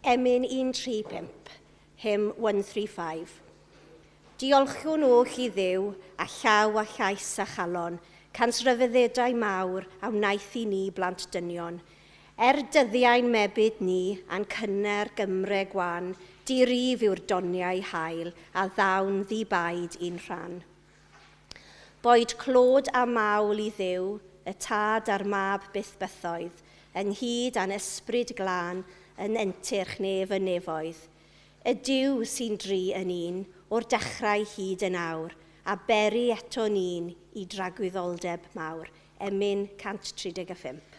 Emyn 135, hymn 135. Diolchwn oll i Dduw a llaw a llais a chalon, cans ryfeddodau mawr a wnaeth i ni blant dynion. Er dyddiau'n mebyd ni a'n cynnar Gymre gwan, dirif yw'r doniau hael a ddawn ddi-baid i'n rhan. Boed clod a mawl i Dduw, y tad a'r mab byth bythoedd, ynghyd â'n ysbryd glân yn entyrch nef y nefoedd. Y Duw sy'n dri yn un, o'r dechrau hyd yn awr, a beri eto'n un i dragwyddoldeb mawr. Emyn 135.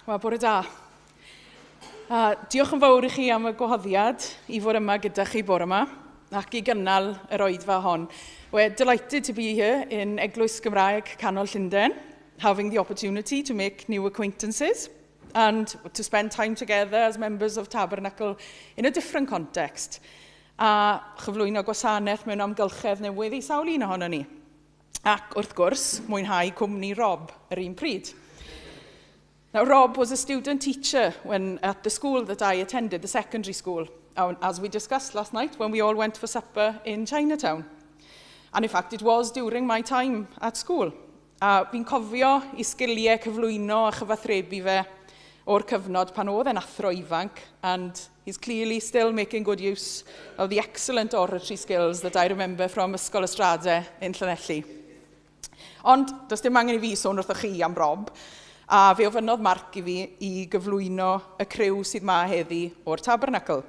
Wel, bore da. Diolch yn fawr i chi am y gwahoddiad i fod yma gyda chi bore yma ac i gynnal yr oedfa hon. We're delighted to be here in Eglwys Gymraeg Canol Llundain, having the opportunity to make new acquaintances and to spend time together as members of Tabernacle in a different context, a chyflwyno gwasanaeth mewn amgylchedd newydd i sawl un ohono ni. Ac wrth gwrs, mwynhau cwmni Rob yr un pryd. Now, Rob was a student teacher when at the school that I attended, the secondary school, as we discussed last night when we all went for supper in Chinatown. And in fact, it was during my time at school. A fi'n cofio i sgiliau cyflwyno a chyfathrebu fe o'r cyfnod pan oedd e'n athro ifanc, and he's clearly still making good use of the excellent oratory skills that I remember from Ysgol y Strade in Llanelli. Ond, does dim angen i fi sôn wrthoch chi am Rob, a fe ofynnodd Mark i fi i gyflwyno y criw sydd ma heddi o'r Tabernacle,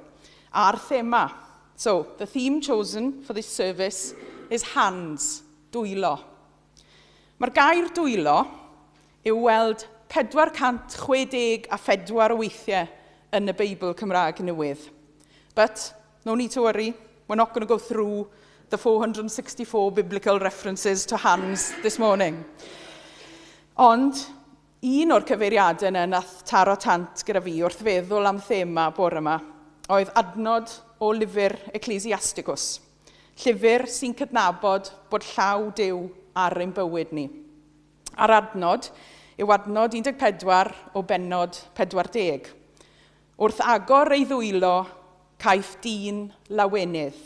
a'r thema. So, the theme chosen for this service is hands, dwylo. Mae'r gair dwylo yw weld 464 o weithiau yn y Beibl Cymraeg newydd. But, no need to worry, we're not going to go through the 464 biblical references to hands this morning. Ond, un o'r cyfeiriadau yna nath taro tant gyda fi wrth feddwl am thema bore yma oedd adnod o lyfr Ecclesiasticus. Llyfr sy'n cydnabod bod llaw Duw ar ein bywyd ni. A'r adnod yw adnod 14 o bennod 40. Wrth agor ei ddwylo, caiff dyn lawenydd.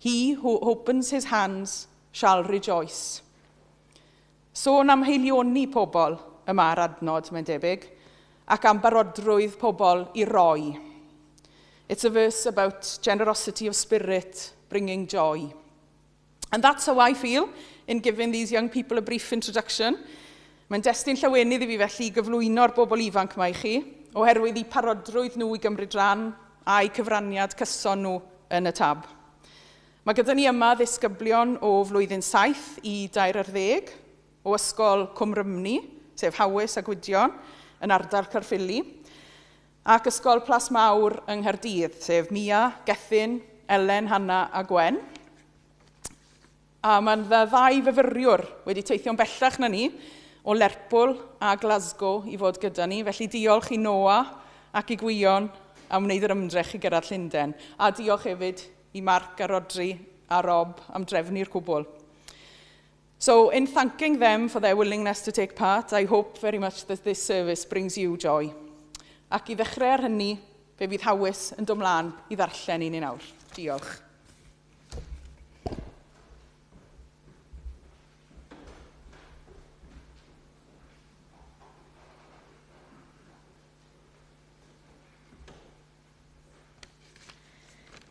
He who opens his hands shall rejoice. Sôn am haelioni pobl y mae'r adnod, mae'n debyg, ac am barodrwydd pobl i roi. It's a verse about generosity of spirit bringing joy. And that's how I feel in giving these young people a brief introduction. Mae'n destun llawenydd i fi felly i gyflwyno'r bobl ifanc yma i chi, oherwydd eu parodrwydd nhw i gymryd rhan a'u cyfraniad cyson nhw yn y tab. Mae gyda ni yma ddisgyblion o flwyddyn 7 i 13, o ysgol Cwm Rhymni, sef Hawys a Gwydion, yn ardal Caerffili, ac ysgol Plas Mawr yng Nghaerdydd, sef Mia, Gethin, Elen, Hanna a Gwen. A mae'n ddau fyfyriwr wedi teithio'n bellach na ni, o Lerpwl a Glasgow i fod gyda ni. Felly diolch i Noah ac i Gwion am wneud yr ymdrech i gyrraedd Llundain. A diolch hefyd i Mark a Rodri a Rob am drefnu'r cwbl. So, in thanking them for their willingness to take part, I hope very much that this service brings you joy. Ac i ddechrau ar hynny, fe fydd Hawys yn dod mlaen i ddarllen i ni nawr. Diolch.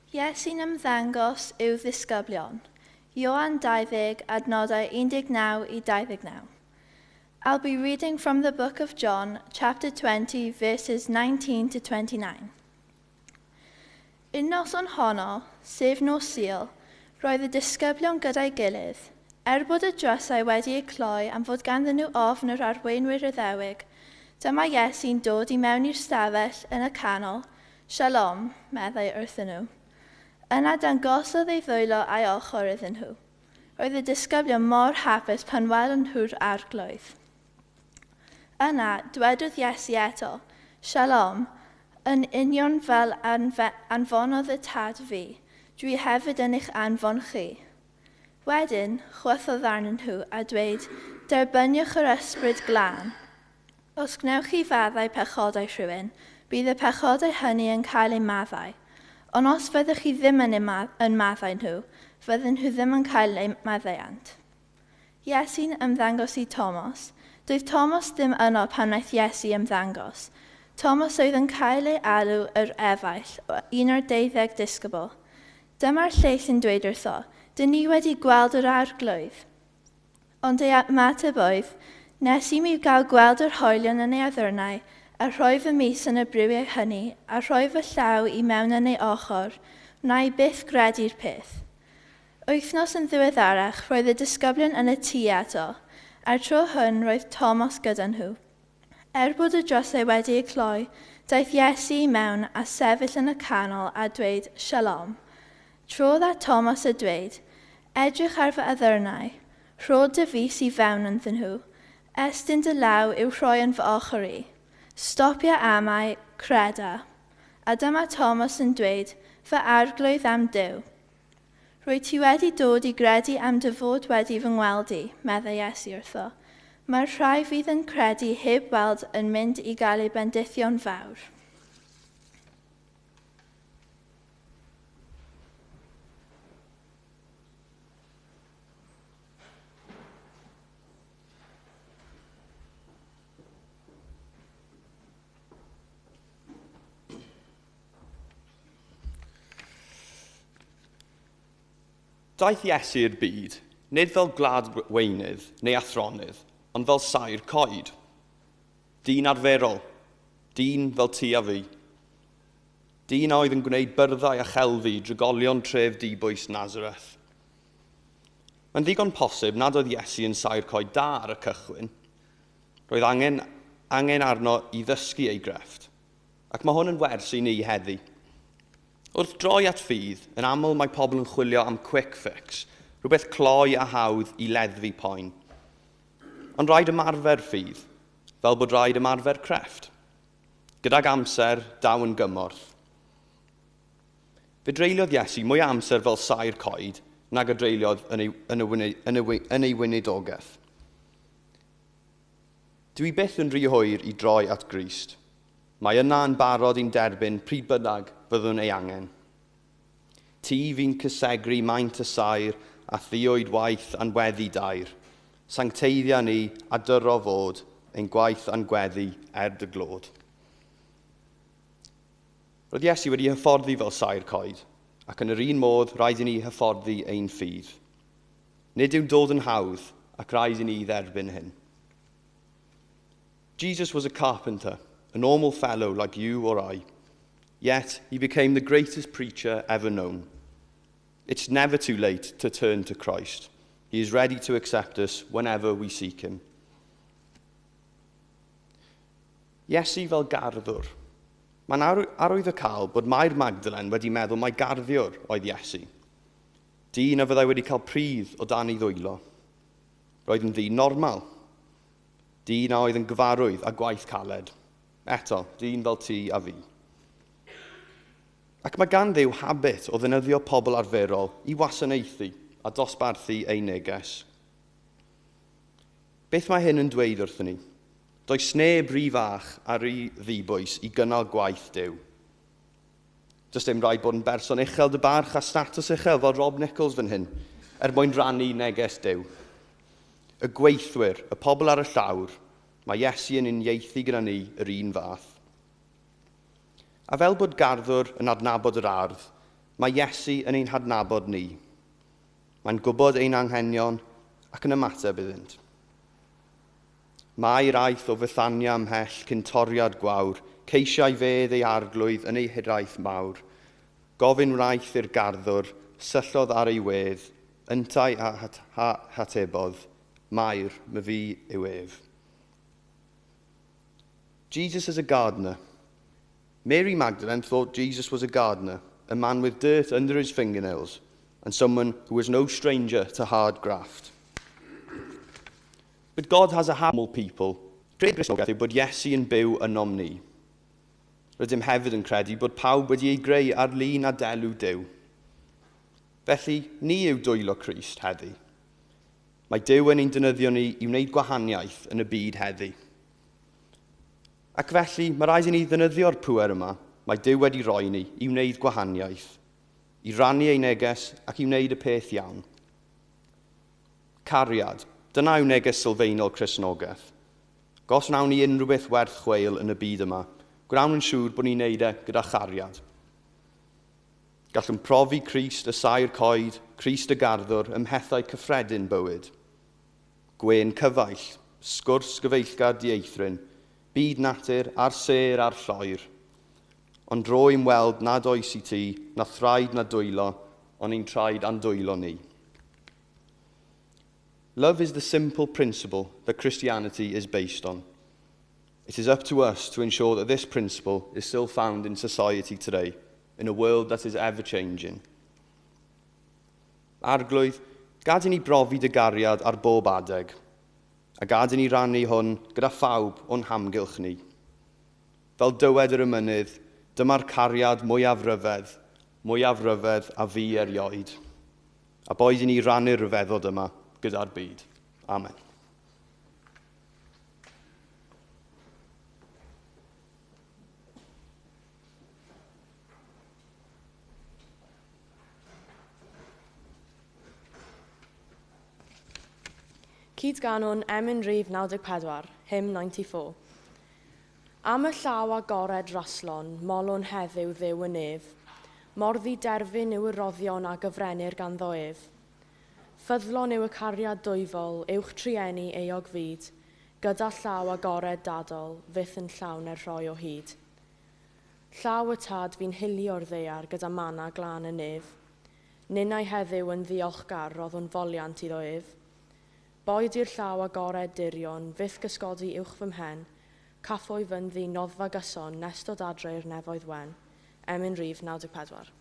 Iesu'n ymddangos i'w ddisgyblion. Ioan 20, adnodau 19 i 29. I'll be reading from the book of John, chapter 20, verses 19 to 29. Un noson honno, sef nos Sul, roedd y disgyblion gyda'i gilydd. Er bod y drysau wedi eu cloi am fod ganddyn nhw ofn yr arweinwyr Iddewig, dyma Iesu'n dod i mewn i'r stafell yn y canol. Shalom, meddai wrthyn nhw. Yna dangosodd ei ddwylo a'i ochr iddyn nhw. Roedd y disgyblion mor hapus pan welon nhw'r arglwydd. Yna, dwedodd Iesu eto, Shalom, yn union fel anfonodd y tad fi, dwi hefyd yn eich anfon chi. Wedyn, chwythodd arnyn nhw a dweud, derbyniwch yr ysbryd glân. Os gwnewch chi faddau pechodau rhywun, bydd y pechodau hynny yn cael eu maddau. Ond os fyddwch chi ddim yn, yn maddau nhw, fydden nhw ddim yn cael eu maddeuant. Iesu'n ymddangos i Thomas. Doedd Thomas ddim yno pan wnaeth Iesu ymddangos. Thomas oedd yn cael ei alw yr efaill, un o'r 12 disgybl. Dyma'r lleill yn dweud wrtho, dyn ni wedi gweld yr arglwydd. Ond ei ymateb oedd, nes i mi gael gweld yr hoelion yn ei addurnau, a rhoi fy mys yn y briwiau hynny, a rhoi fy llaw i mewn yn ei ochr, wna i byth gredu'r peth. Wythnos yn ddiweddarach, roedd y disgyblion yn y tŷ eto. A'r tro hwn roedd Thomas gyda nhw. Er bod y drysau wedi eu cloi, daeth Iesu i mewn a sefyll yn y canol a dweud, Shalom. Trodd at Thomas a dweud, edrych ar fy addurnau, rho dy fys i fewn ynddyn nhw, estyn dy law i'w rhoi yn fy ochr i. Stopia amau, creda. A dyma Thomas yn dweud, fy arglwydd am Duw. Rwy ti wedi dod i gredu am dy fod wedi fy ngweld i, meddai Iesu wrtho. Mae'r rhai fydd yn credu heb weld yn mynd i gael eu bendithio'n fawr. Daeth Iesu i'r byd, nid fel gwlad weinydd neu athronydd, ond fel saer coed. Dyn arferol, dyn fel ti a fi. Dyn a oedd yn gwneud byrddau a chelfi drigolion tref dibwys Nazareth. Mae'n ddigon posib nad oedd Iesu yn saer coed da ar y cychwyn. Roedd angen, angen arno i ddysgu ei grefft. Ac mae hwn yn wers i ni heddi. Wrth droi at ffydd, yn aml mae pobl yn chwilio am quick fix, rhywbeth cloi a hawdd i leddfu poen. Ond rhaid ymarfer ffydd, fel bod rhaid ymarfer crefft. Gydag amser, daw yn gymorth. Fe dreuliodd Iesu mwy o amser fel saer coed nag a dreuliodd yn ei weinidogaeth. Dyw hi byth yn rhy hwyr i droi at Grist. Mae yna yn barod i'n derbyn pryd bynnag fyddwn ei angen. Ti fi'n cysegru maint y saer a thioed waith a'n weddi dair. Sancteiddia ni a dyro fod ein gwaith a'n gweddi er dy glod. Roedd Iesu wedi hyfforddi fel saer coed, ac yn yr un modd rhaid i ni hyfforddi ein ffydd. Nid yw'n dod yn hawdd, ac rhaid i ni dderbyn hyn. Jesus was a carpenter, a normal fellow like you or I. Yet he became the greatest preacher ever known. It's never too late to turn to Christ. He is ready to accept us whenever we seek him. Iesu fel garddwr. Mae'n arwyddocaol bod Mair Magdalen wedi meddwl mai garddiwr oedd Iesu. Dyn a fyddai wedi cael pridd o dan ei ddwylo. Roedd yn ddyn normal. Dyn a oedd yn gyfarwydd a gwaith caled. Eto, dyn fel ti a fi. Ac mae gan Dduw habit o ddefnyddio pobl arferol i wasanaethu a dosbarthu ei neges. Beth mae hyn yn dweud wrthyn ni? Does neb rhy fach a rhy ddibwys i gynnal gwaith Duw. Does dim rhaid bod yn berson uchel dy barch a status uchel fel Rob Nichols fan hyn, er mwyn rannu neges Duw. Y gweithwyr, y pobl ar y llawr, mae Iesu yn uniaethu gyda ni yr un fath. A fel bod garddwr yn adnabod yr ardd, mae Iesu yn ein hadnabod ni. Mae'n gwybod ein anghenion ac yn ymateb iddynt. Mair aeth o Fethania ymhell cyn toriad gwawr, ceisiai fedd ei arglwydd yn ei hiraeth mawr. Gofyn wnaeth i'r garddwr, syllodd ar ei wedd, yntau a hatebodd, Mair, myfi yw ef. Jesus is a gardener. Mary Magdalene thought Jesus was a gardener, a man with dirt under his fingernails, and someone who was no stranger to hard graft. But God has a habit people. Cred Gristnogaeth yw bod Iesu yn byw ynom ni. Rydym hefyd yn credu bod pawb wedi ei greu ar lun a delw Duw. Felly, ni yw dwylo Crist heddi. Mae Duw yn ein defnyddio ni i wneud gwahaniaeth yn y byd heddi. Ac felly, mae rhaid i ni ddefnyddio'r pŵer yma mae Duw wedi roi ni i wneud gwahaniaeth, i rannu ei neges ac i wneud y peth iawn. Cariad. Dyna yw neges sylfaenol Cristnogaeth. Os wnawn ni unrhyw beth werth chweil yn y byd yma, gwnawn yn siŵr bod ni'n neud e gyda chariad. Gallwn profi Crist y saer coed, Crist y garddwr, ym mhethau cyffredin bywyd. Gwên cyfaill, sgwrs gyfeillgar dieithryn, byd natur a'r sêr a'r lloer. Ond dro i'm weld nad oes i ti, na thraed na dwylo, ond ein traed a'n dwylo ni. Love is the simple principle that Christianity is based on. It is up to us to ensure that this principle is still found in society today, in a world that is ever-changing. Arglwydd, gad i ni brofi dy gariad ar bob adeg, a gad i ni rannu hwn gyda phawb o'n hamgylch ni. Fel dywed yr emynydd, dyma'r cariad mwyaf ryfedd a fu erioed. A boed i ni rannu'r rhyfeddod yma gyda'r byd. Amen. Cydganwn Emyn Rhif 94, Hymn 94. Am y llaw agored raslon, molwn heddiw Dduw y nef, mor ddiderfyn yw y roddion a gyfrennir ganddo ef. Ffyddlon yw y cariad dwyfol, uwch trueni euog fyd, gyda llaw agored dadol, fyth yn llawn er rhoi o hyd. Llaw y tad fi'n hulio'r ddaear gyda mana glân y nef. Ninnau heddiw yn ddiolchgar roddwn foliant iddo ef. Boed i'r llaw agored dirion, fyth gysgodi uwch fy mhen, caffwy fy nddi noddfa gyson nes dod adre i'r nefoedd wen. Emyn rhif 94.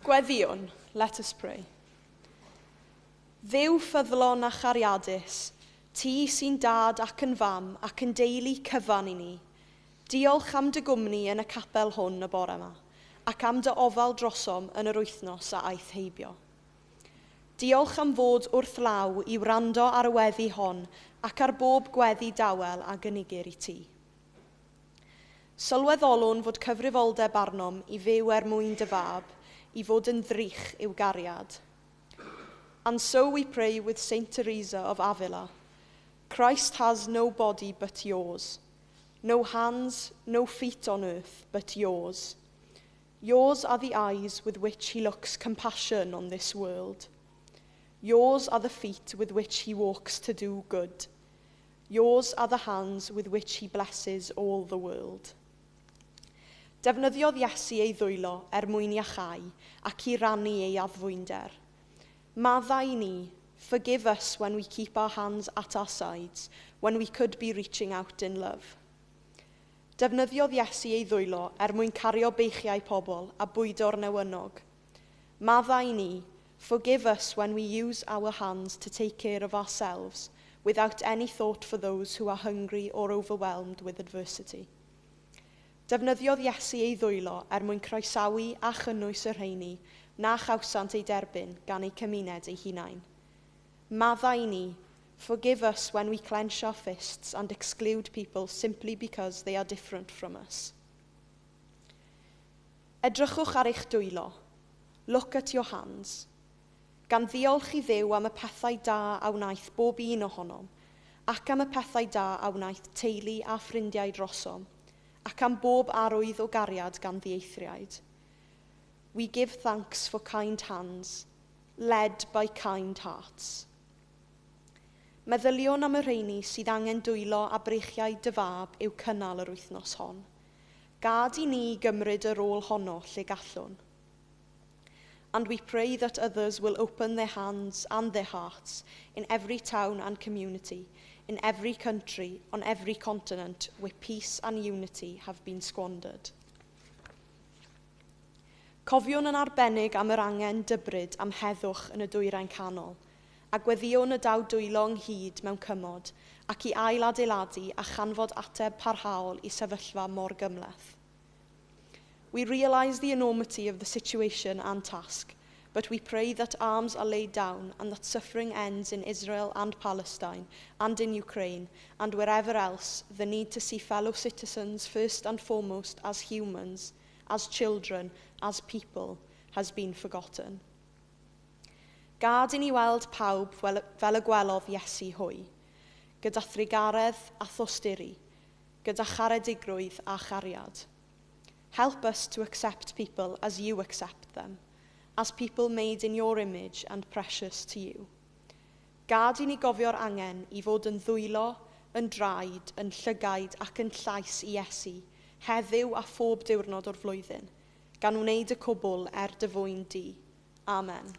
Gweddïwn, let us pray. Dduw ffyddlon a chariadus, ti sy'n dad ac yn fam ac yn deulu cyfan i ni, diolch am dy gwmni yn y capel hwn y bore yma, ac am dy ofal drosom yn yr wythnos a aeth heibio. Diolch am fod wrth law i wrando ar y weddi hon ac ar bob gweddi dawel a gynigir i ti. Sylweddolwn fod cyfrifoldeb arnom i fyw er mwyn dy fab, i fod yn ddrych i'w gariad. And so we pray with Saint Teresa of Avila, Christ has no body but yours, no hands, no feet on earth but yours. Yours are the eyes with which he looks compassion on this world. Yours are the feet with which he walks to do good. Yours are the hands with which he blesses all the world. Defnyddiodd Iesu ei ddwylo er mwyn iachau ac i rannu ei addfwynder. Maddau i ni, forgive us when we keep our hands at our sides, when we could be reaching out in love. Defnyddiodd Iesu ei ddwylo er mwyn cario beichiau pobl a bwydo'r newynog. Maddau i ni, forgive us when we use our hands to take care of ourselves without any thought for those who are hungry or overwhelmed with adversity. Defnyddiodd Iesu ei ddwylo er mwyn croesawu a chynnwys y rheini na chawsant ei derbyn gan eu cymuned eu hunain. Maddau i ni, forgive us when we clench our fists and exclude people simply because they are different from us. Edrychwch ar eich dwylo. Look at your hands. Gan ddiolch i Dduw am y pethau da a wnaeth bob un ohonom, ac am y pethau da a wnaeth teulu a ffrindiau drosom, ac am bob arwydd o gariad gan ddieithriaid. We give thanks for kind hands, led by kind hearts. Meddyliwn am y rheini sydd angen dwylo a breichiau dy fab i'w cynnal yr wythnos hon. Gad i ni gymryd y rôl honno lle gallwn. And we pray that others will open their hands and their hearts in every town and community, in every country, on every continent, where peace and unity have been squandered. Cofiwn yn arbennig am yr angen dybryd am heddwch yn y dwyrain canol, a gweddïwn y daw dwylo ynghyd mewn cymod ac i ailadeiladu a chanfod ateb parhaol i sefyllfa mor gymhleth. We realise the enormity of the situation and task, but we pray that arms are laid down and that suffering ends in Israel and Palestine and in Ukraine and wherever else the need to see fellow citizens first and foremost as humans, as children, as people has been forgotten. Gad i ni weld pawb fel y gwelodd Iesu hwy, gyda thrugaredd a thosturi, gyda charedigrwydd a chariad. Help us to accept people as you accept them, as people made in your image and precious to you. Gad i ni gofio'r angen i fod yn ddwylo, yn draed, yn llygaid ac yn llais i Iesu, heddiw a phob diwrnod o'r flwyddyn, gan wneud y cwbl er dy fwyn di. Amen.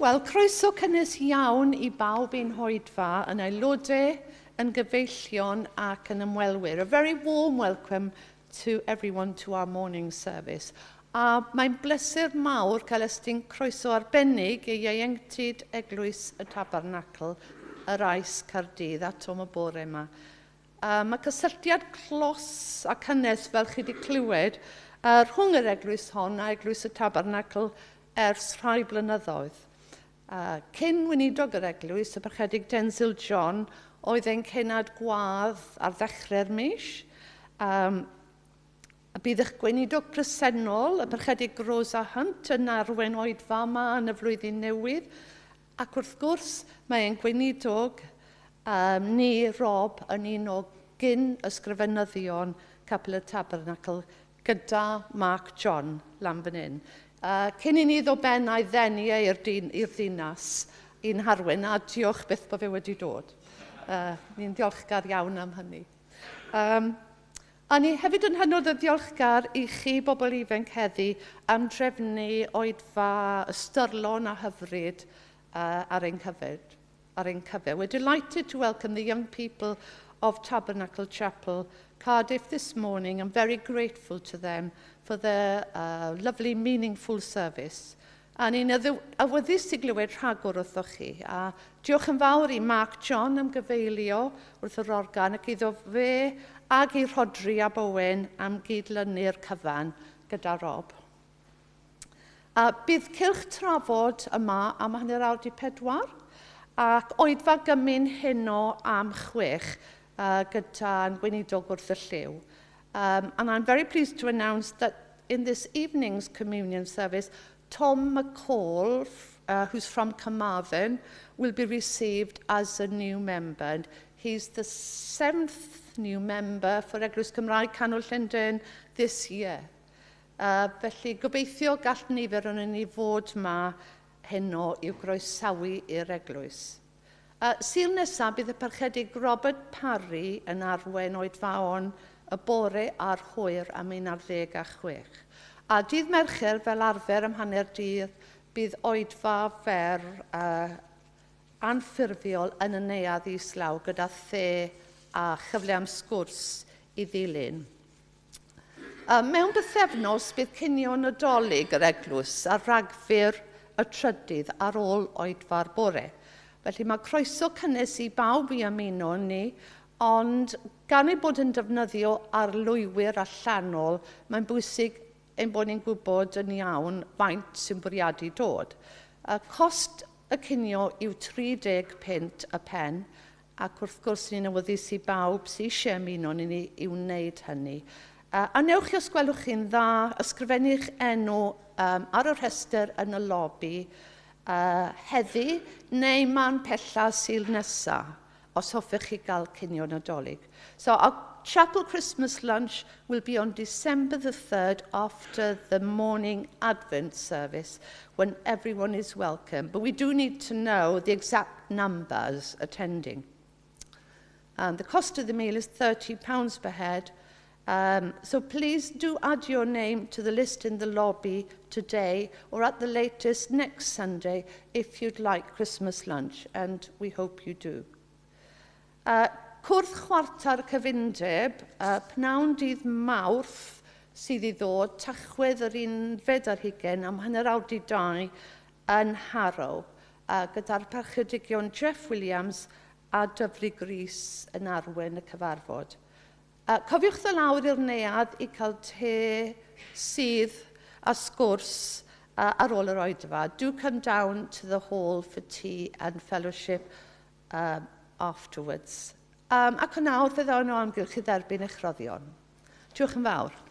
Wel, croeso cynnes iawn i bawb i'n hoedfa yn aelodau, yn gyfeillion ac yn ymwelwyr. A very warm welcome to everyone to our morning service. A mae'n bleser mawr cael estyn croeso arbennig i ieuenctid Eglwys y Tabernacl, yr Ais Caerdydd, atom y bore yma. Mae cysylltiad clos a cynnes, fel chi wedi clywed, rhwng yr eglwys hon a Eglwys y Tabernacl ers rhai blynyddoedd. Cyn weinidog yr eglwys, y Parchedig Denzil John, oedd ein cenad gwadd ar ddechrau'r mis. A bydd eich gweinidog presennol, y Parchedig Rosa Hunt, yn arwain oedfa yma yn y flwyddyn newydd. Ac wrth gwrs, mae ein gweinidog ni, Rob, yn un o gyn ysgrifenyddion Capel y Tabernacl gyda Mark John lan fan hyn. Cyn i ni ddod ben a'i ddenu e i'r ddinas i'n harwen, a diolch byth bod fe wedi dod. Ni'n ddiolchgar iawn am hynny. A ni hefyd yn hynod o ddiolchgar i chi bobl ifanc heddi am drefnu oedfa ystyrlon a hyfryd ar ein cyfer. Ar ein cyfer. We're delighted to welcome the young people of Tabernacle Chapel, Cardiff this morning. I'm very grateful to them for their lovely, meaningful service. A ni'n awyddus i glywed rhagor wrthoch chi. A diolch yn fawr i Mark John am gyfeilio wrth yr organ ac iddo fe ag i Rhodri a Bowen am gydlynu'r cyfan gyda Rob. A bydd cylch trafod yma am 3:30 ac oedfa gymun heno am 6 gyda'n gweinidog wrth y llyw. And I'm very pleased to announce that in this evening's communion service, Tom McCall, who's from Carmarthen, will be received as a new member. And he's the 7th new member for Eglwys Cymraeg Canol Llundain this year. Felly gobeithio gall nifer o'n ni fod ma heno i'w groesawu i'r eglwys. Sul nesaf bydd y Parchedig Robert Parry yn arwain oedfaon y bore a'r hwyr am 16:15. A dydd Mercher, fel arfer am 9:30, bydd oedfa fer anffurfiol yn y neuadd islaw gyda the a chyfle am sgwrs i ddilyn. Mewn bythefnos bydd cinio Nadolig yr eglwys ar Ragfyr y 3rd ar ôl oedfa'r bore. Felly mae croeso cynnes i bawb i ymuno ni, ond gan ei bod yn defnyddio arlwywyr allanol, mae'n bwysig ein bod ni'n gwybod yn iawn faint sy'n bwriadu dod. Cost y cinio yw 30 punt y pen, ac wrth gwrs ni'n awyddus i bawb sy'n eisiau ymuno ni i wneud hynny. A newch chi os gwelwch chi'n dda, ysgrifennu'ch enw ar y rhestr yn y lobi heddi neu man pella Sul nesa, os hoffech chi gael cinio Nadolig. So our chapel Christmas lunch will be on December the 3rd after the morning Advent service, when everyone is welcome. But we do need to know the exact numbers attending. And the cost of the meal is £30 per head. So please do add your name to the list in the lobby today or at the latest next Sunday if you'd like Christmas lunch, and we hope you do. Cwrdd chwarter cyfundeb, pnawn dydd Mawrth sydd i ddod, Tachwedd yr 21 am 1:30 yn Harrow, gyda'r parchedigion Jeff Williams a Dyfri Gris yn arwain y cyfarfod. Cofiwch ddod lawr i'r neuadd i cael te sydd a sgwrs ar ôl yr oedfa. Do come down to the hall for tea and fellowship afterwards. Ac yn awr fe ddawn o amgylch i dderbyn eich rhoddion. Diolch yn fawr.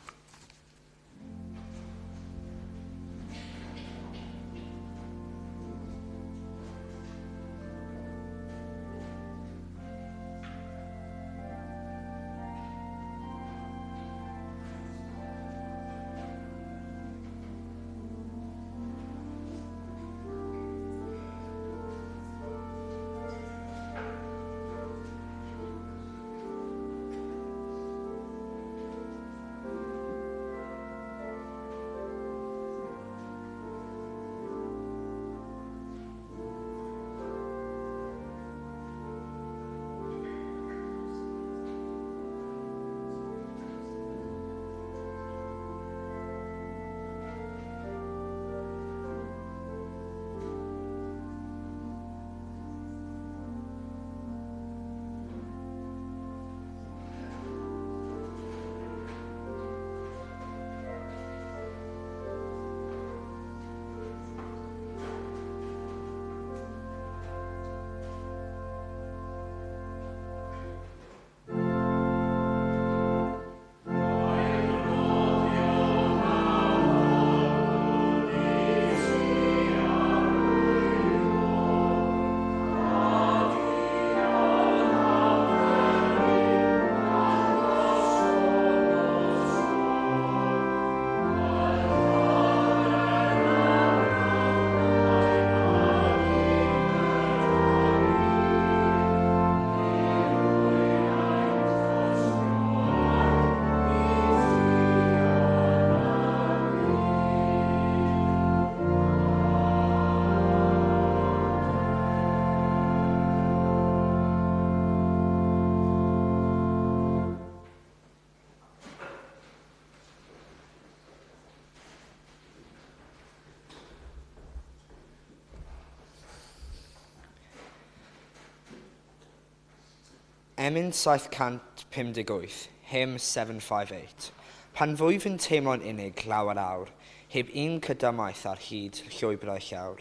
Emyn 758, hymn 758. Pan fwyf yn teimlo'n unig lawer awr, heb un cydymaith ar hyd llwybrau llawr.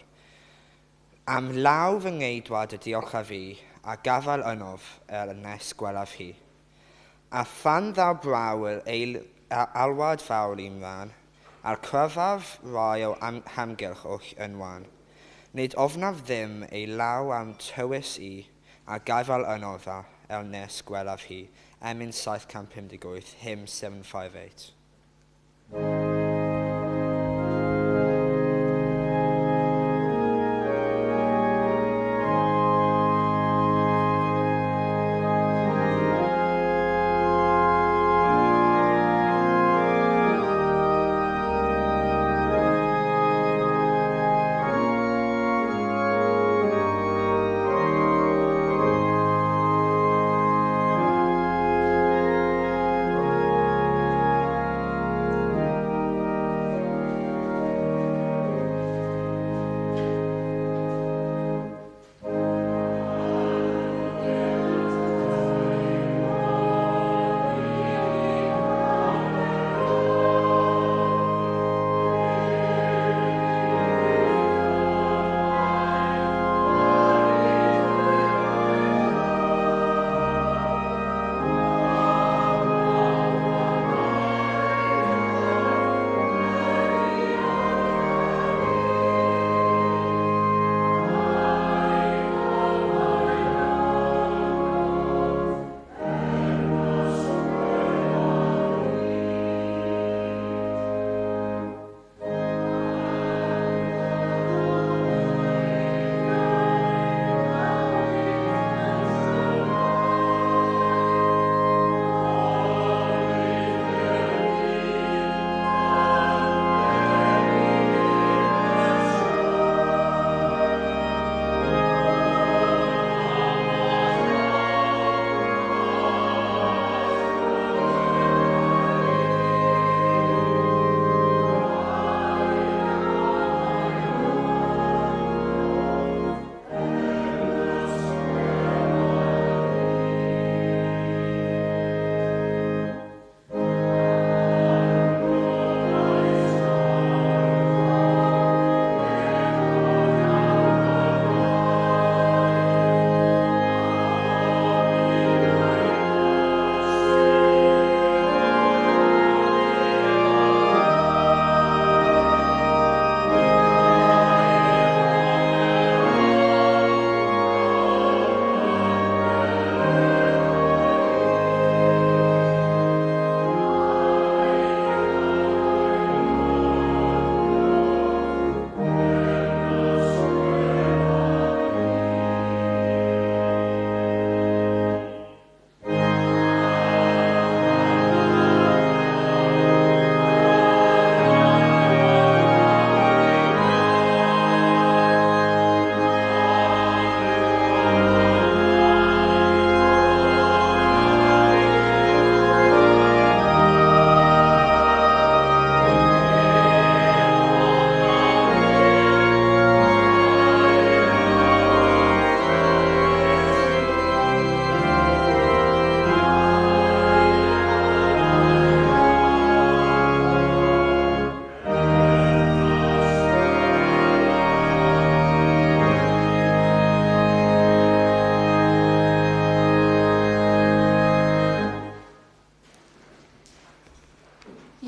Am law fy ngeidwad y diolchaf fi, a gafael ynof er y nes gwelaf hi. A phan ddaw braw yr alwad fawr i'm rhan, a'r cryfaf rai o hamgylch oll yn wan. Nid ofnaf ddim ei law am tywys i, a gafael ynof er nes gwelaf hi. Emyn 758, hymn 758.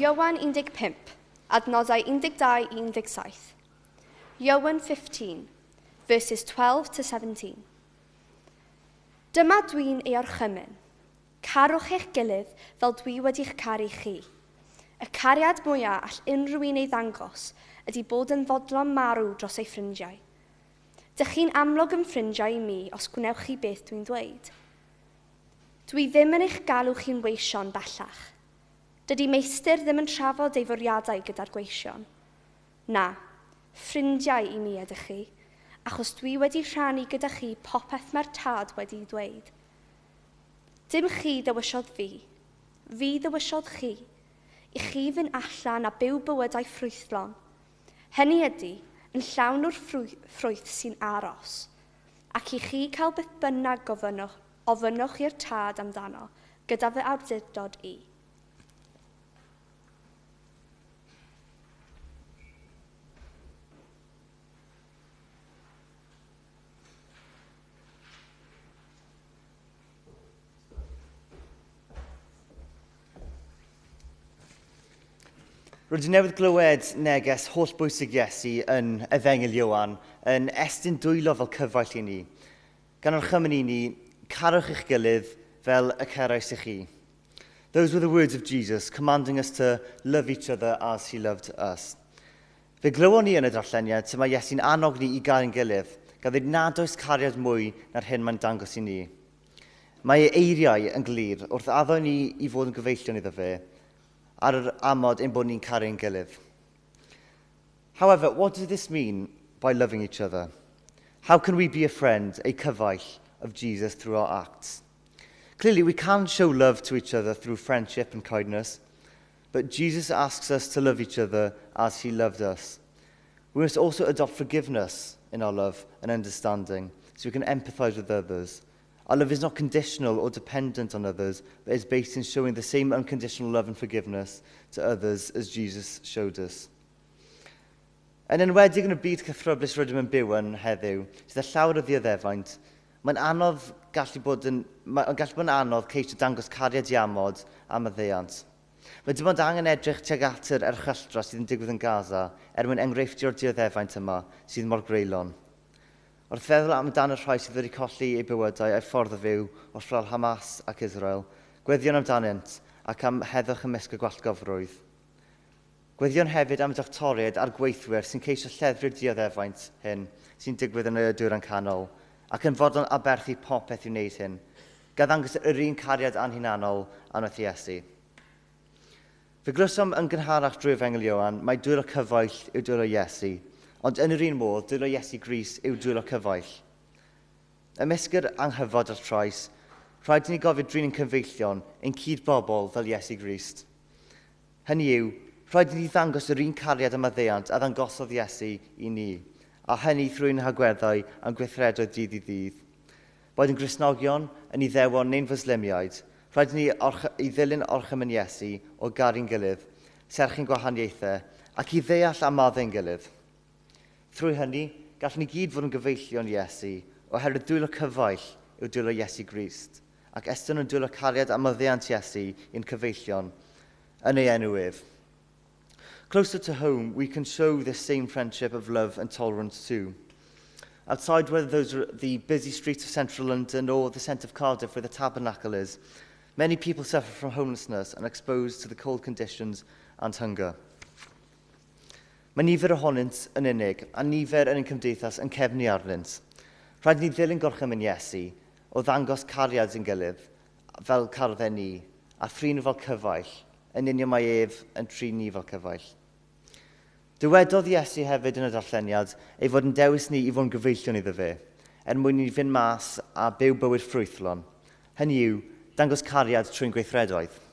Ioan 15, adnodau 12 i 17. Ioan 15, verses 12 to 17. Dyma dwi'n ei orchymyn. Carwch eich gilydd fel dwi wedi'ch caru chi. Y cariad mwyaf all unrhyw un ei ddangos ydy bod yn fodlon marw dros ei ffrindiau. Dych chi'n amlwg yn ffrindiau i mi os gwnewch chi beth dwi'n dweud. Dwi ddim yn eich galw chi'n weision bellach. Dydy meistr ddim yn trafod ei fwriadau gyda'r gweision. Na, ffrindiau i mi ydych chi, achos dwi wedi rhannu gyda chi popeth mae'r tad wedi dweud. Dim chi ddewisiodd fi, fi ddewisiodd chi, i chi fynd allan a byw bywydau ffrwythlon. Hynny ydy, yn llawn o'r ffrwyth sy'n aros, ac i chi cael beth bynnag gofynnwch, Ofynnwch i'r Tad amdano, gyda fy awdurdod i. Rydyn newydd glywed neges hollbwysig Iesu yn Efengyl Ioan yn estyn dwylo fel cyfaill i ni. Gan orchymyn i ni, carwch eich gilydd fel y cerais i chi. Those were the words of Jesus, commanding us to love each other as he loved us. Fe glywon ni yn y darlleniad sut mae Iesu'n annog ni i garu'n gilydd, gan ddweud nad oes cariad mwy na'r hyn mae'n dangos i ni. Mae ei eiriau yn glir wrth addo ni i fod yn gyfeillion iddo fe, ar yr amod ein bod ni'n caru'n gilydd. However, what does this mean by loving each other? How can we be a friend, a cyfaill of Jesus through our acts? Clearly, we can show love to each other through friendship and kindness, but Jesus asks us to love each other as he loved us. We must also adopt forgiveness in our love and understanding so we can empathize with others. Our love is not conditional or dependent on others, but is based in showing the same unconditional love and forgiveness to others as Jesus showed us. Yn enwedig yn y byd cythryblus rydym yn byw yn heddiw, sydd â llawer o ddioddefaint, mae'n anodd gallu bod yn, mae'n gallu bod yn anodd ceisio dangos cariad diamod a maddeuant. Mae dim ond angen edrych tuag at yr erchylltra sydd yn digwydd yn Gaza er mwyn enghreifftio'r dioddefaint yma sydd mor greulon. Wrth feddwl amdan y rhai sydd wedi colli eu bywydau a'u ffordd o fyw wrth rhyfel Hamas ac Israel, gweddïwn amdanynt ac am heddwch ymysg y gwallgofrwydd. Gweddïwn hefyd am y doctoriaid a'r gweithwyr sy'n ceisio lleddfu'r dioddefaint hyn sy'n digwydd yn y Dwyrain Canol ac yn fodlon aberthu popeth i wneud hyn, gan ddangos yr un cariad anhunanol a wnaeth Iesu. Fe glywsom yn gynharach drwy Efengyl Ioan, mai dwylo cyfaill yw dwylo Iesu, ond yn yr un modd, dwylo Iesu Grist yw dwylo cyfaill. Ymysg yr anghyfod a'r trais, rhaid i ni gofio drin ein cyfeillion, ein cyd-bobl fel Iesu Grist. Hynny yw, rhaid i ni ddangos yr un cariad a maddeuant a ddangosodd Iesu i ni, a hynny thrwy'n hagweddau a'n gweithredoedd dydd i ddydd. Boed yn Gristnogion, yn Iddewon neu'n Fwslemiaid, rhaid i ni i ddilyn orchymyn Iesu o garu'n gilydd, serchu'n gwahaniaethau, ac i ddeall a maddau'n gilydd. Trwy hynny, gallwn ni gyd fod yn gyfeillion Iesu, oherwydd dwylo cyfaill yw dwylo Iesu Grist, ac estyn yn dwylo cariad a maddeuant Iesu i'n cyfeillion yn ei enw ef. Closer to home, we can show this same friendship of love and tolerance too. Outside, whether those are the busy streets of central London or the centre of Cardiff where the tabernacle is, many people suffer from homelessness and exposed to the cold conditions and hunger. Mae nifer ohonynt yn unig, a nifer yn ein cymdeithas yn cefnu arnynt. Rhaid ni ddilyn gorchymyn Iesu o ddangos cariad yn gilydd, fel carodd e ni, a thrin fel cyfaill, yn union mae ef yn trin ni fel cyfaill. Dywedodd Iesu hefyd yn y darlleniad ei fod yn dewis ni i fod yn gyfeillion iddo fe, er mwyn i ni fynd mas a byw bywyd ffrwythlon. Hynny yw, dangos cariad trwy'n gweithredoedd.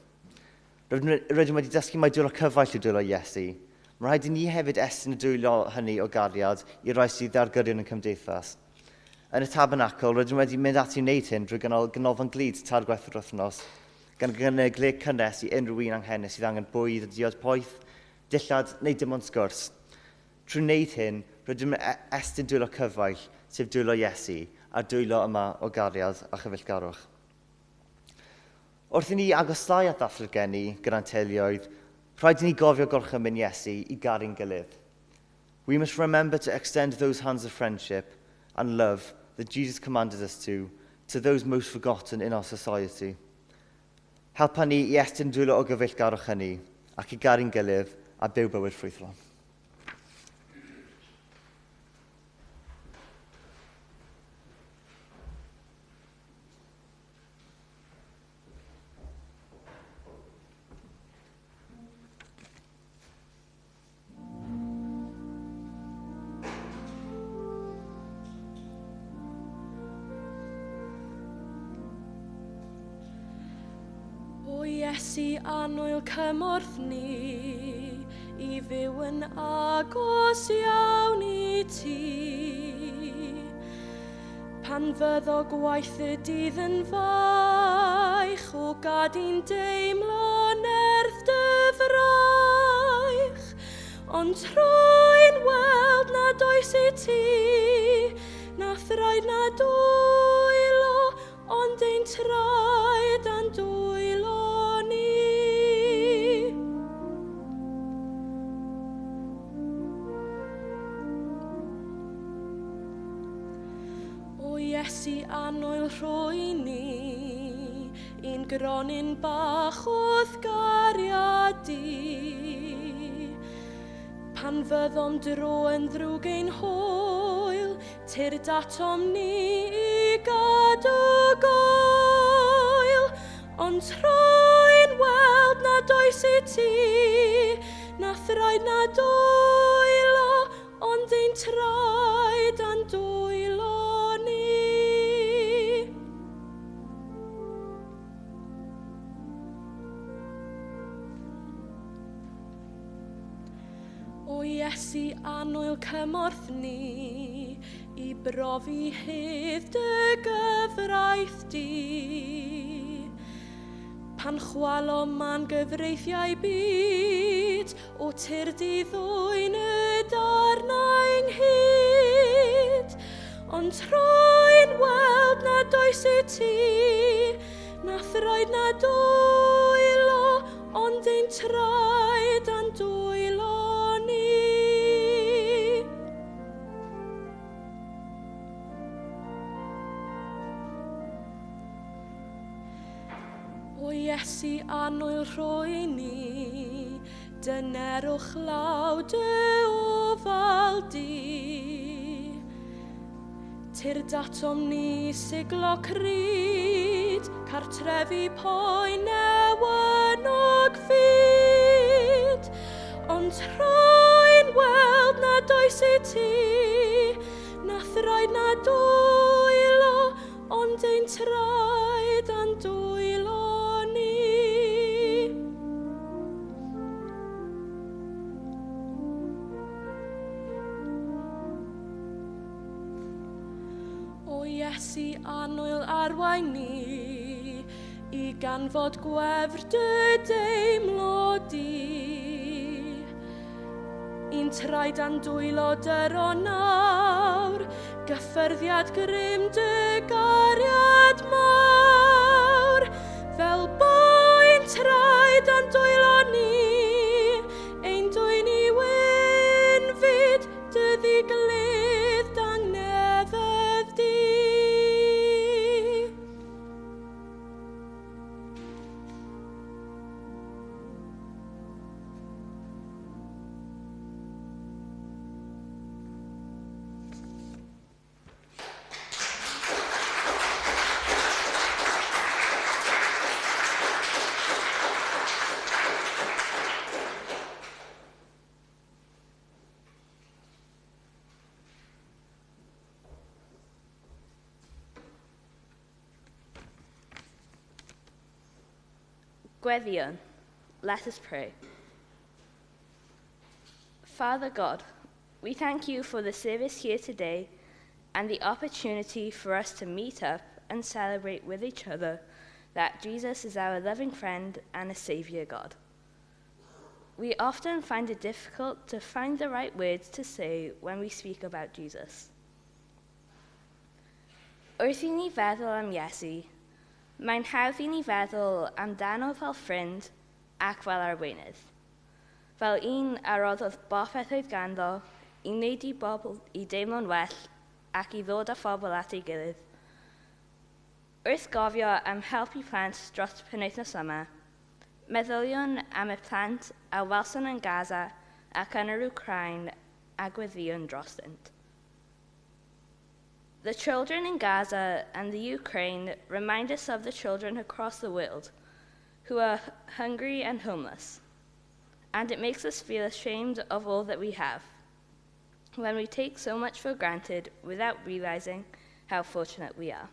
Rydym wedi dysgu mai dwylo cyfaill yw dwylo Iesu. Mae rhaid i ni hefyd estyn y dwylo hynny o gariad i rai sydd ar gyrion yn cymdeithas. Yn y tabernacl, rydym wedi mynd ati i wneud hyn drwy gynnal ganolfan glud tair gwaith yr wythnos, gan gynnig le cynnes i unrhyw un anghenus sydd angen bwyd a diod poeth, dillad neu dim ond sgwrs. Trwy wneud hyn, rydym yn estyn dwylo cyfaill, sef dwylo Iesu, a'r dwylo yma o gariad a chyfeillgarwch. Wrth i ni agosau at ddathlu'r geni gyda'n teuluoedd, rhaid i ni gofio gorchymyn Iesu i garu'n gilydd. We must remember to extend those hands of friendship and love that Jesus commanded us to those most forgotten in our society. Helpa ni i estyn dwylo o gyfeillgarwch hynny ac i garu'n gilydd a byw bywyd ffrwythlon. O Iesu annwyl cymorth ni, i fyw yn agos iawn i ti. Pan fyddo gwaith y dydd yn faich, o gad i'n deimlo nerth dy fraich. Ond trwy'n weld nad oes i ti, na thraed na dwylo, ond ein traed a'n dwylo ni. O Iesu annwyl rhoi ni, un gronyn bach o'th gariad di. Pan fyddom dro yn ddrwg ein hwyl, tyrd atom ni i gadw goel. Ond troi'n weld nad oes i ti, na thraed na dwylo, ond ein traed a'n dwylo ni. O Iesu annwyl cymorth ni, i brofi hedd dy gyfraith di. Pan chwalo man gyfreithiau byd, o tyrd i ddwyn y darnau ynghyd. Ond troi'n weld nad oes i ti, na thraed na dwylo, ond ein traed a'n dwylo ni. O Iesu annwyl rhoi ni, dynerwch law dy ofal di. Tyrd atom ni siglo cryd, cartrefi poen newynog fyd. Ond rhoi'n weld nad oes i ti, na thraed na dwylo, ond ein traed a'n dwylo ni. O Iesu annwyl arwain ni, i ganfod gwefr dy deimlo di. Un traed a'n dwylo dyro nawr, gyffyrddiad grym dy gariad mawr. Fel boen traed a'n dwylo ni, ein dwyn i wynfyd dy ddiglydd dangnefedd di. Gweddïwn. Let us pray. Father God, we thank you for the service here today and the opportunity for us to meet up and celebrate with each other that Jesus is our loving friend and a Saviour God. We often find it difficult to find the right words to say when we speak about Jesus. Wrth i ni feddwl am Iesu, mae'n hawdd i ni feddwl amdano fel ffrind ac fel arweinydd. Fel un a roddodd bopeth oedd ganddo i wneud i bobl i deimlo'n well ac i ddod â phobl at ei gilydd. Wrth gofio am helpu plant dros y penwythnos yma, meddyliwn am y plant a welson yn Gaza ac yn yr Wcráin a gweddïwn drostynt. The children in Gaza and the Ukraine remind us of the children across the world who are hungry and homeless. And it makes us feel ashamed of all that we have when we take so much for granted without realizing how fortunate we are.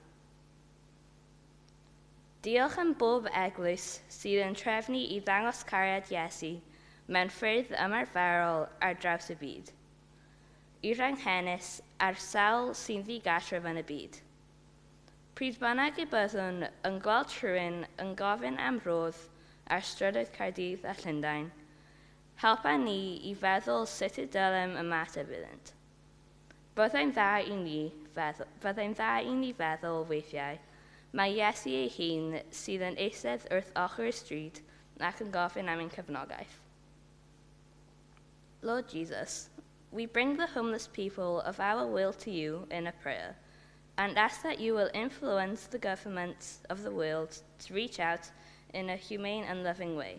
Diolch am bob eglwys sydd yn trefnu i ddangos cariad Iesu mewn ffyrdd ymarferol ar draws y byd. I'r anghenus a'r sawl sy'n ddigartref yn y byd. Pryd bynnag y byddwn yn gweld rhywun yn gofyn am rodd ar strydoedd Caerdydd a Llundain, helpa ni i feddwl sut y dylem ymateb iddynt. Byddai'n dda i ni feddwl, byddai'n dda i ni feddwl weithiau, mae Iesu ei hun sydd yn eistedd wrth ochr y stryd ac yn gofyn am ein cefnogaeth. Lord Jesus, we bring the homeless people of our world to you in a prayer and ask that you will influence the governments of the world to reach out in a humane and loving way.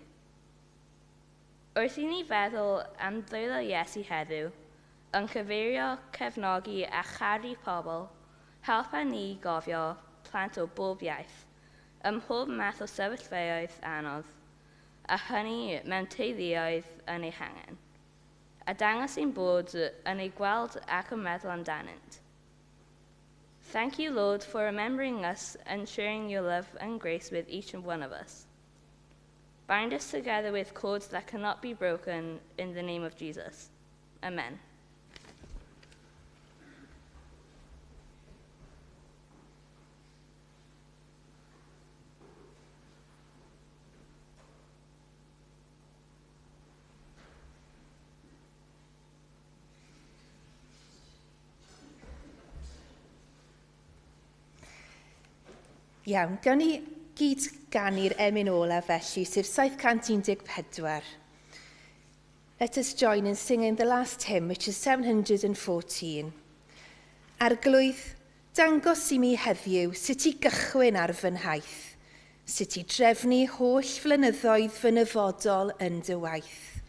Wrth i ni feddwl am ddwylo Iesu heddiw, yn cyfeirio, cefnogi a charu pobl, helpa ni gofio plant o bob iaith, ym mhob math o sefyllfaoedd anodd, a hynny mewn teuluoedd yn eu hangen, a dangos ein bod yn eu gweld ac yn meddwl amdanynt. Thank you, Lord, for remembering us and sharing your love and grace with each and one of us. Bind us together with cords that cannot be broken in the name of Jesus. Amen. Iawn, gawn ni gyd ganu'r emyn ola felly, sef 714. Let us join in singing the last hymn, which is 714. Arglwydd, dangos i mi heddiw sut i gychwyn ar fy nhaith, sut i drefnu holl flynyddoedd fy nyfodol yn dy waith.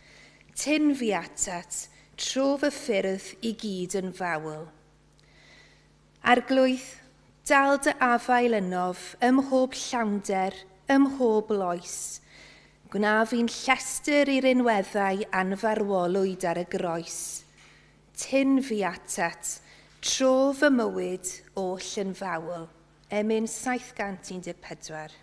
Tyn fi atat, tro fy ffyrdd i gyd yn fawl. Arglwydd, dal dy afael ynof ym mhob llawnder, ym mhob loes. Gwna fi'n llestr i'r unweddau anfarwolwyd ar y groes. Tyn fi atat, tro fy mywyd oll yn fawl. Emyn 714.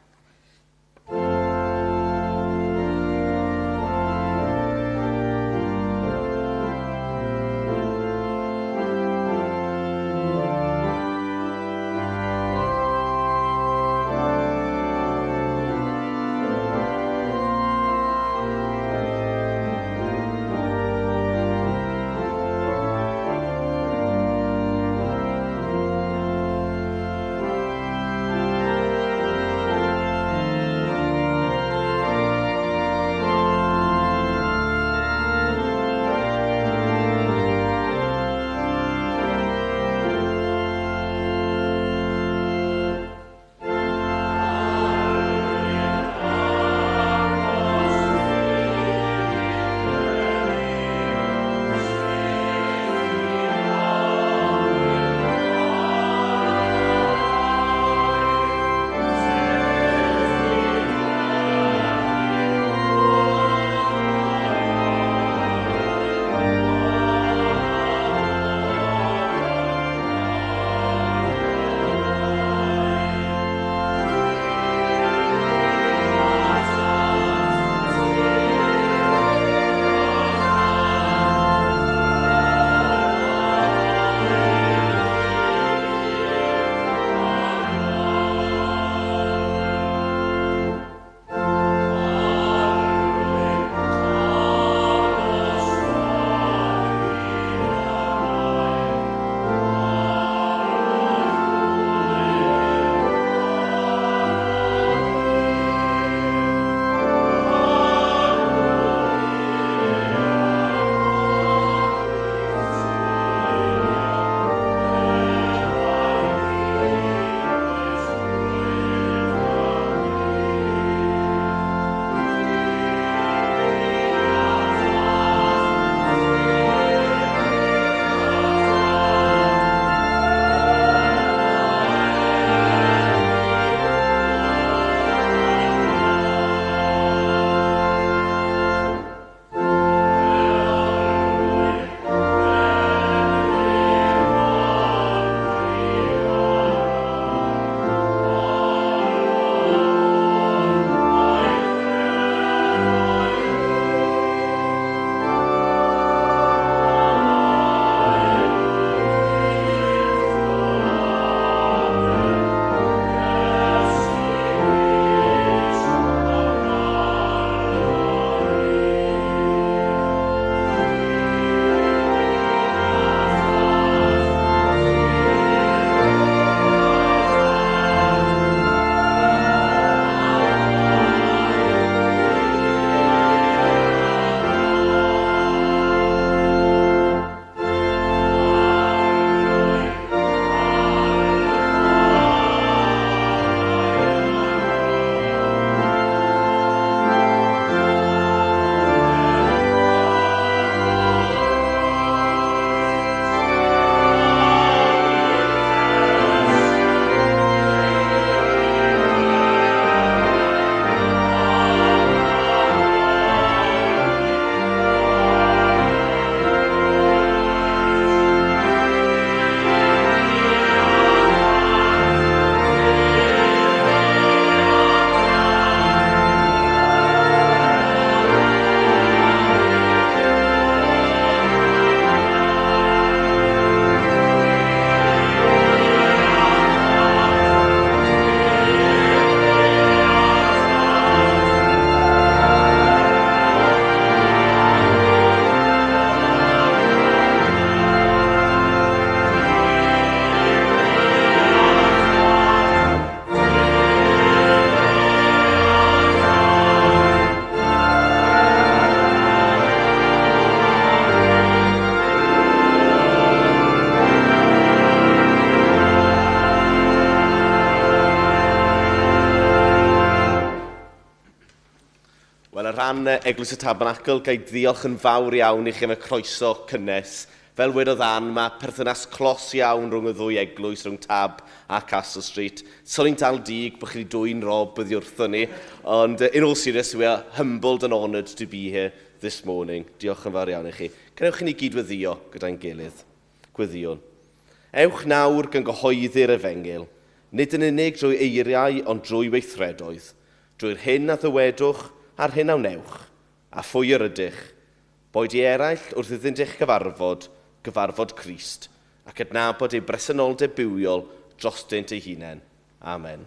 Wel, ar ran Eglwys y Tabernacl, ga i ddiolch yn fawr iawn i chi am y croeso cynnes. Fel wedodd Ann, mae perthynas clos iawn rhwng y ddwy eglwys, rhwng Tab a Castle Street. So ni'n dal dig bod chi wedi dwyn Rob oddi wrtho ni. Ond in all seriousness, we are humbled and honoured to be here this morning. Diolch yn fawr iawn i chi. Gwnewch i ni gyd-weddïo gyda'n gilydd. Gweddïwn. Ewch nawr gan gyhoeddi'r efengyl, nid yn unig drwy eiriau ond drwy weithredoedd, drwy'r hyn a ddywedwch a'r hyn a wnewch, a phwy yr ydych, boed i eraill wrth iddynt eich cyfarfod, gyfarfod Crist, ac adnabod ei bresenoldeb bywiol drostynt eu hunain. Amen.